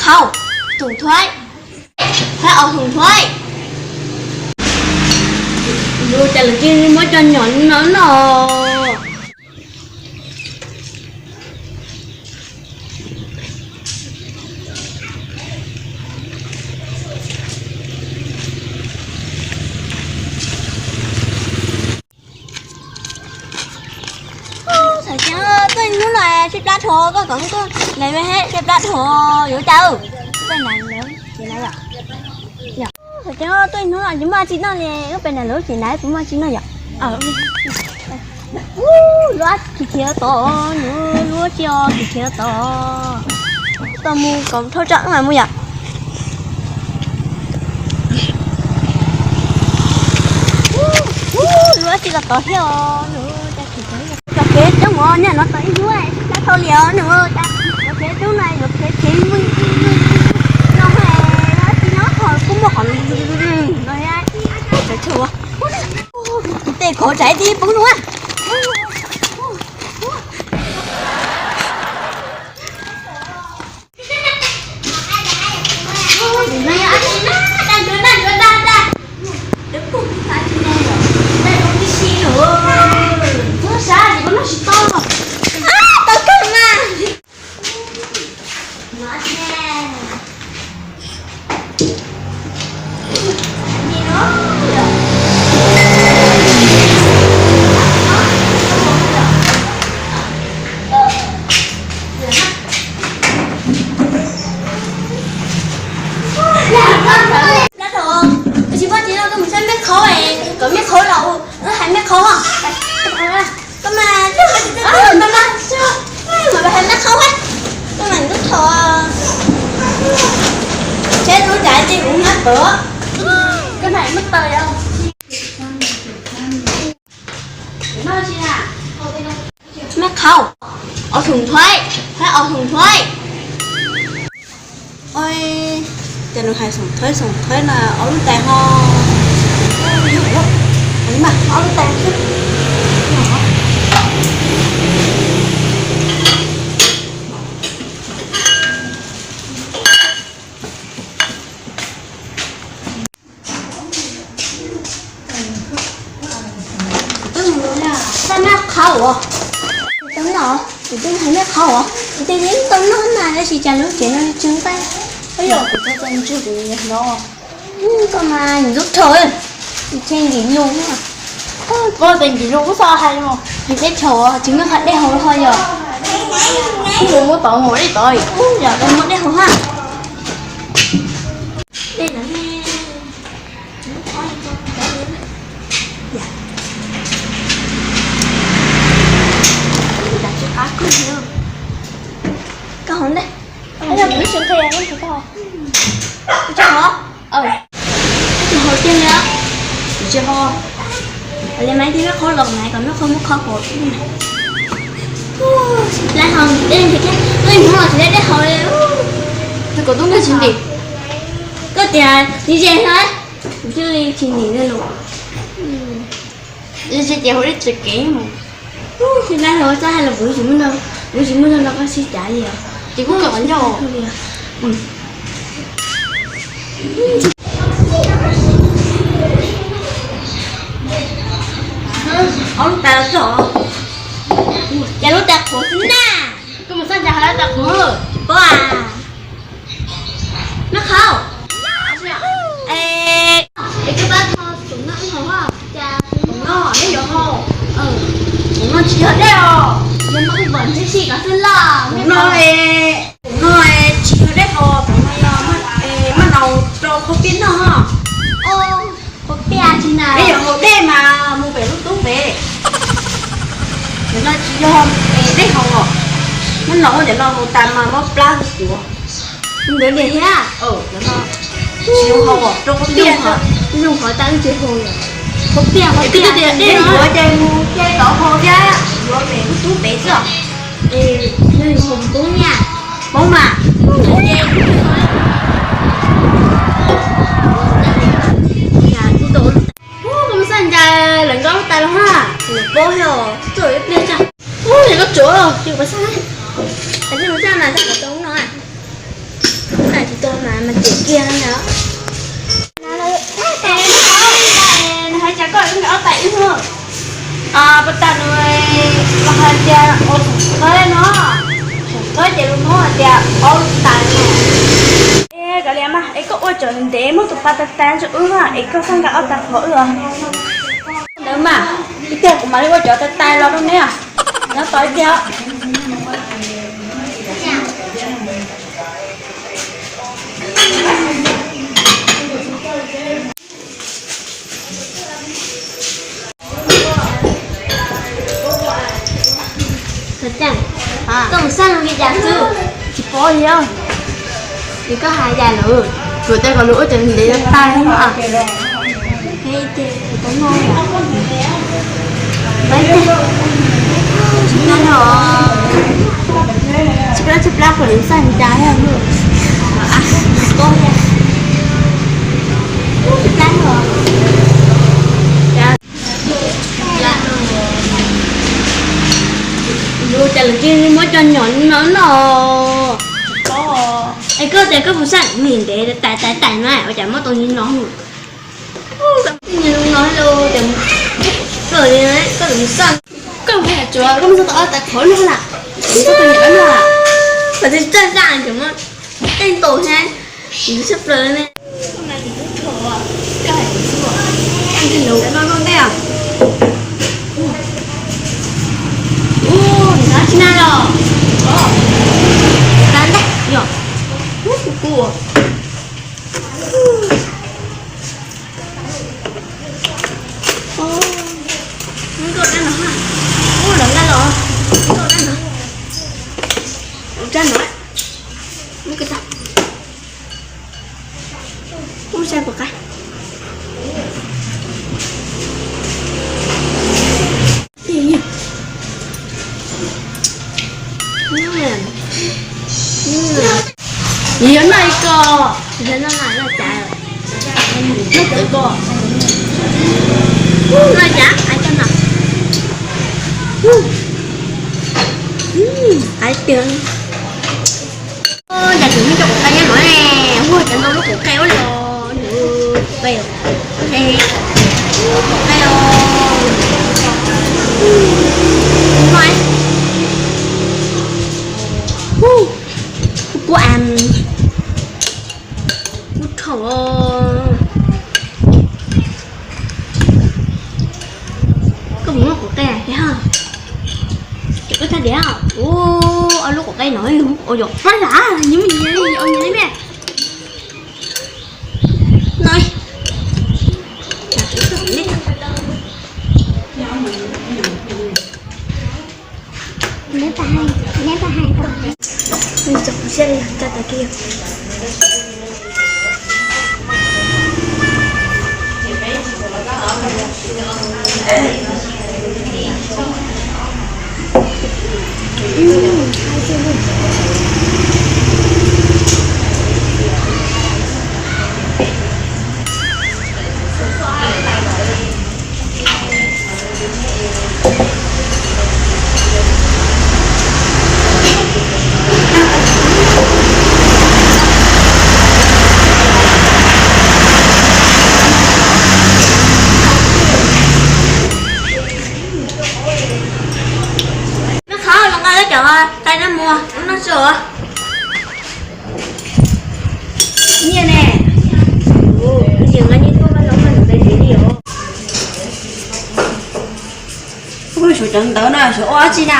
Qhau, thum thuaib, hab os thum thuaib. Yuav cas lawv cia li muab cov nyom no no. Txhob txhawj, tuaj ib hnub no siab plab dhau, koj kom tuaj lawv me he siab plab dhau, yuav cas, tuaj ib hnub no tsis muaj tsi noj li, wb pem nram lub tsev nram puas muaj tsi noj yom. Lub khiav khiav tod, lub tsi khiav khiav tod, tau mus kom thauj tsam mas mus yom. Lub tsi los tod thiab os. Cov kev coob ua nyaj no tau ib hnub tsis tau thauj li os nws, cov kev coob no yuav khiav khiav no, tsis nyob qhov kuj muaj qhov no, tej khov tsam ib tib poob no. Plab dhau, tsis muaj tsi no koj mus saib mej qhauv, kom mej qhauv los wb hais mej qhauv. Koj mas, koj mas hais mej qhauv, koj mas tub thov. Tsheb tub cas ces kuv nyob tod. Koj mas muab taws os. Mej qhauv, os thum thuaib, hab os thum thuaib. Oj, cas nws hais xoom thawb xoom thawb na, ob lub tais ho. Mas ob lub tais xwb. Tau maj qhauv os. Tau no, kuv twb hais mej qhauv os, kuv twb yeej tau noj mas, tab sis cas lub tsev no tsw nqaij. Yog kuv tau tau ntswg kuv no. Koj mas ntxub rho, tshe nkim lus. Koj tes nkim lus kuj xav hais no. Hais teb chaws tsis muaj qhov dej haus ho yog. Kuj mus muab tod mus dej tod, yog muab dej haus ha. Dej no ne. Koj haus ntej. Tsis haus tiag li. Tsis haus. Li mas ib tug mej qhauv los mas kom mej qhauv muab qhov kom. Lawv haus dej thiab, tuaj ib hnub los tsis dej haus li. Koj tub nkeeg tsis ntim. Koj tias tsis ze no, kuv thiaj li tsis ntim li lus. Ze ces haus dej tsis kev mus. Tsis lab los txaj hais los kuv tsis muaj no, kuv tsis muaj no koj sib cav li os. Ces kuj kom nyob. Ob lub tais los txog. Ces lub tais qhuav xwb na. Koj mus xaj cas hais lub tais qhuav. Tsis paub as. Mej qhauv. Es, es koj pab tho tus no ib hau hab. Tus no neb yuav haus. Tus no tsis yog dej os. Yog no ib npam ntsib sij kov xwb laj. Tus no, tus no tsis yog dej haus, tus no yog maj naus rau qhuav piaj noj. Qhuav piaj tsis na. Neb yuav haus dej mas mus pem lub tub pem. Tus no tsis yog dej haus os. Maj naus ua ntawm no haus tas mas mob plab tuav. Ntawd li thiab. Tsis yog haus os, rau qhuav piaj. Zoo qhov tas wb tsis haus. Qhuav piaj, qhuav piaj. Dej yuav ces mus ce tod haus thiab, yuav pem lub tub pem xwb os. Yog haus poob niaj. Poob mas. Koj mus xaj cas lawv nkauj lub tais los hab. Paub thiab, txawm ib pliag tsa. Ub, yog koj tsuav, tsis pas xaj. Tsis pas xaj mas tau tau no. Tiag na. Nws hais tias koj nkag ob tais wb hwj. Pas tas nws los hais tias ua txog qab no, txog qab ces lus Hmoob hais tias ob tais no. Es kav liam mas es koj ua tseem ntev muab tus pas tais tais rau wb na es koj txhob nkag ob tais qhov wb os. Ntawd mas ib pliag kuv mam li ua cov tais tais los rau neb os. Nyob tos ib pliag. Koj mus xaj li cas xwb? Tsis paub li os. Ces koj hais cas lawm? Kuv tej ko lus ua tseem ntev tas no. Tsis plab, tsis plab, kuv xaj li cas thiab. Tsis plab no. Yus cas lawv cia li muab cov nyom no no. Es koj tias koj puas xaj me ntev tais tais tais na ua cas muab tau li no. Li no los koj li koj xaj, koj mus xaj tau ob tais qhov no na, koj tsis txawj xaj ces muab tej ntaus thiab, tsis txawj plaws ne. Ua, nws tsis na los, ta ntej yog, kuv kuv. Muab koj rab no ha, muab lawv rab los, muab koj rab no, rab no, muab koj tag, muab saib puas qab. Yog noj ib ko, noj cas, noj tawv ko, noj cas ai koj noj, ai tiag. Cas tseem muaj cov quav qe nyob no ne, ua cas ntau lub quav qe ua los, quav qe os, quav qe os, kuv kuv am, kuv rhaum. Koj mus muab quav qe thiab, ces koj txhaj diav, ua ob lub quav qe no, ua yog fab las, nyias muaj nyias, nyias ua nyias li me. No, Noj qhov los nqa cov tais no mus noj tso. Nyiaj ne, nyiaj nqa nyiaj tuaj los nqa ntawv li os. Suav cov ntawv no suav ua dab tsi na?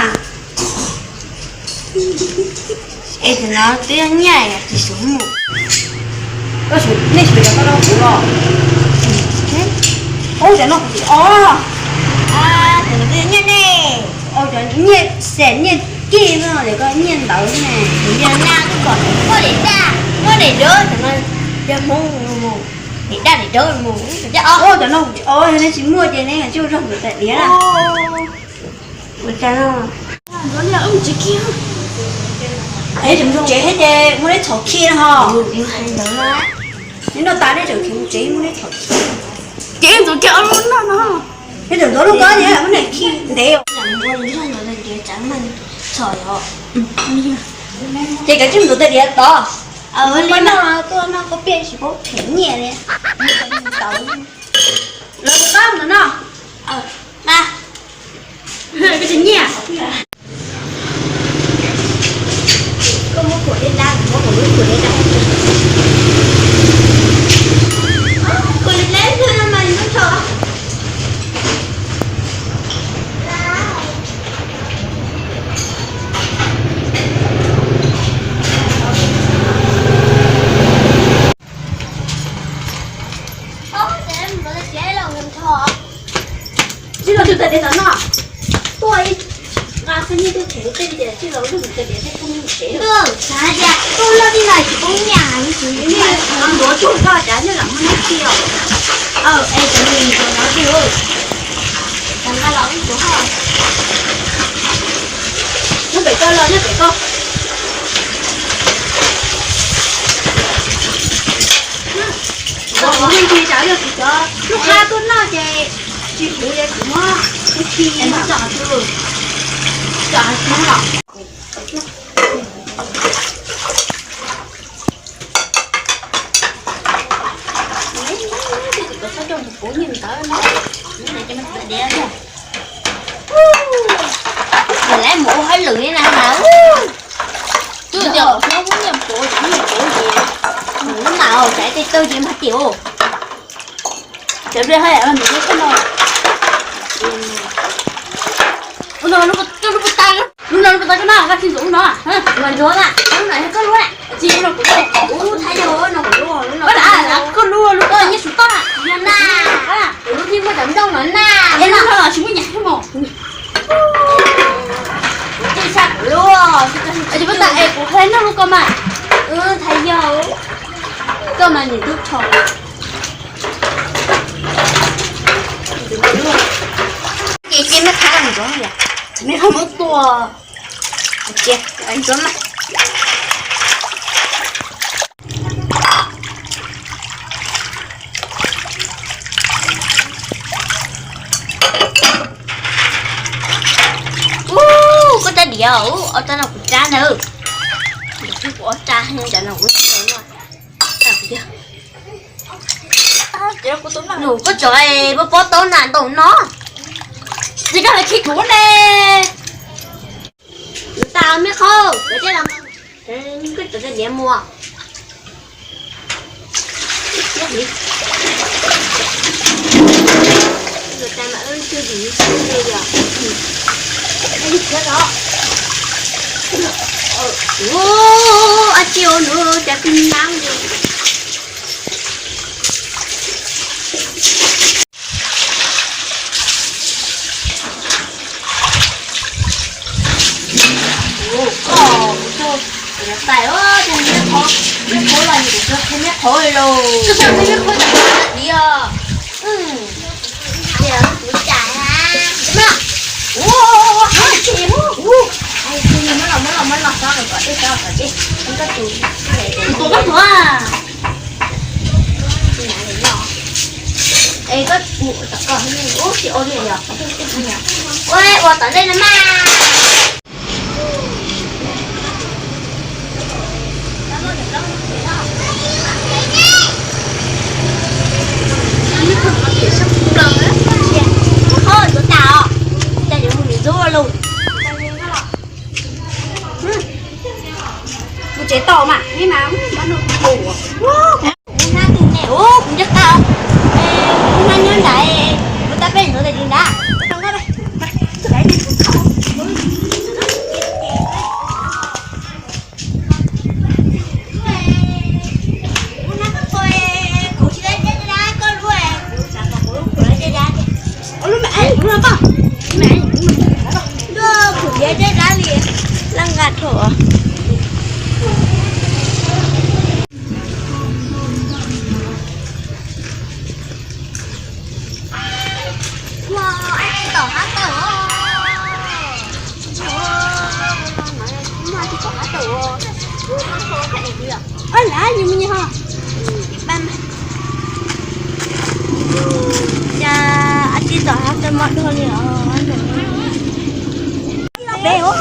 Es cov no twb yog nyiaj tsis suav mus. Koj suav, nej suav cov no rau kuv los? Ub, cov no kuv tsis ua. Cov no twb yog nyiaj ne. Cov nyiaj xees nyiaj kij no ces koj nyiaj ntawv ne. Yog na, koj kom muaj daim daj, muaj daim dawb, cov no yog Hmoob mus, daim daj daim dawb mus. Ub, cov no kuv tsis ua, yog nej tsis muaj ces nej tsis ua zog ntawv tais diav na. Ua cas no? Tsev thiab ces muaj neb txhom khi no ho. Neb noj tas neb tseem khiav mus tsev muaj neb txhom khi. Ces ntxuav kiag ob lub no no. Neb tseem ntxuav lub ko ces muab neb khi ntev. Ces kav tsij mus ntxuav tais diav tod. Li no tuaj noj koj peb tsis paub them nyiaj li. Lawv kuv qab mus no. Koj tsis nyiaj. Koj muab kuam dej dab, kuv muab kuv lub kuam dej dab. Kuam dej dab no mas nws muab tso. Tsis los tus txawj dev tom no, tuaj ib nqa xwb nyiaj twb them tej tias tsis los tus txawj dev thiab phooj ywg tsev. Xav tias tuaj loj tij no tsis poob nyiaj, ntuav tsuag koj cas nyob lam muaj nab tij os. Es cov nws ntsuav no twg, nqa los ib ntuav ho. Nyob pem koj los nyob pem koj. Kuv ntsis tas yog kuv cov lub qab tuaj noj ces tsis huv ces kuv muab kuv khi tso, tso tsis los. Lawv mus ua hauj lwm li na has. Twb tias kuv muab nyiaj pauv, kuv muab nyiaj pauv ces lub mas os, tsam tej tawg ces mag tim os. Cov pliag haj yam los ntawm lub koj no. Ua no, lub no lub puas tas, lub no lub puas tas koj no, koj tsis ntxuav lub no. Mas ntxuav mas, lub no yog koj lub. Tsis, lub no kuv lub. Ub, thaij yog no kuv lub, lub no koj lub, lub koj nyiaj su toj. Yog na. Kuv lub thiaj muaj cov nplooj no na. Es lub no los tsis muaj nyam thiab mos. Kuv tij sab kuv lub. Es kuv qhia noj lub koj mas. Thaij yog koj mas nws tub rho. Ces cia mej qha ntxuav, mej qha muab tua. Ntxuav mas. Ub, koj rab diav, ub, ob rab no kuv rab ntawd. Kuv ob rab, cov no kuv tsis tau noj. Nus koj tso pob pob taub nas ntaus no. Tsis koj lawv khi kuv ne. Nws tas mej qhaub, koj tso rab diav mus. Ua, ab tsi ua nws cas pib nab li. Ua, koj mus txog kuv cov tais, cov niag qhov, niag qhov los yus kuv cov niag qhov li los. Koj cov niag qhov li os. Ua, ab tsi, ua, ab tsi, muab los, muab los, muab los, tso kom dej, tso kom dej. Koj tus, tus koj tuav. Es koj mus tom koj, ub, tsis ua li yog. Ua, ua tom ntej no mas. Ub, tus tas os, cas yuav mus ntxuav lus. Mus tsev tau mas, nej mas, hnab tus ne, ub, kuv nco tau. Hnab nyob nrad, kuv tab peb ntxuav tes tis nrad. Lub me ev kuv no poj, me ev kuv no, kuv thiab dej dab li, laj nqa dhau. Ua, ab tsi tom hab tau. Ab, lawv yus me nyuam ho. Cas ab tsi tom hab tau mob dhau li os. Peb os.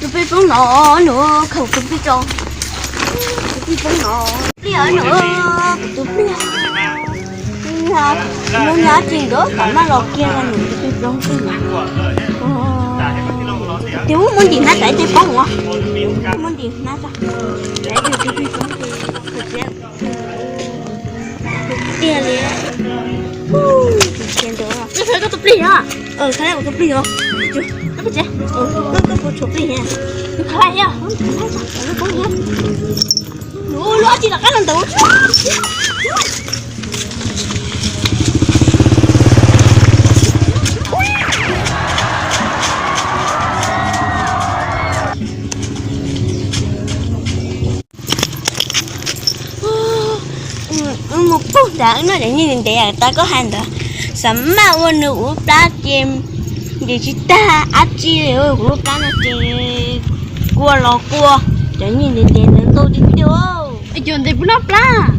Tus plig poob no, nws khaws tus plig tso. Tus plig poob no, plig no, tus plig. Lub nyab tsis ntuav kom maj los kiag nws tus plig poob xwb. Tis muab ntim hnab tsam ib teg poob os. Muab ntim hnab tsam ib teg plig poob tiag li. Tus plig os, tus plig os. Koj puas tshuav plig? Tus khav laj thiab, tus khav laj, tus khav laj. Lub tsis tom qab no ntawd. Wb mus pug nrad wb noj cov nyiaj ntev ntev tas koj hais ntawd, xav maj ua nws ua plab ces, ces tsis tag dab tsi li. Kuv lub plab no ces kua los kua, cov nyiaj ntev ntev ntawd ntau tiag tiag. Cov ntev puas noj plab?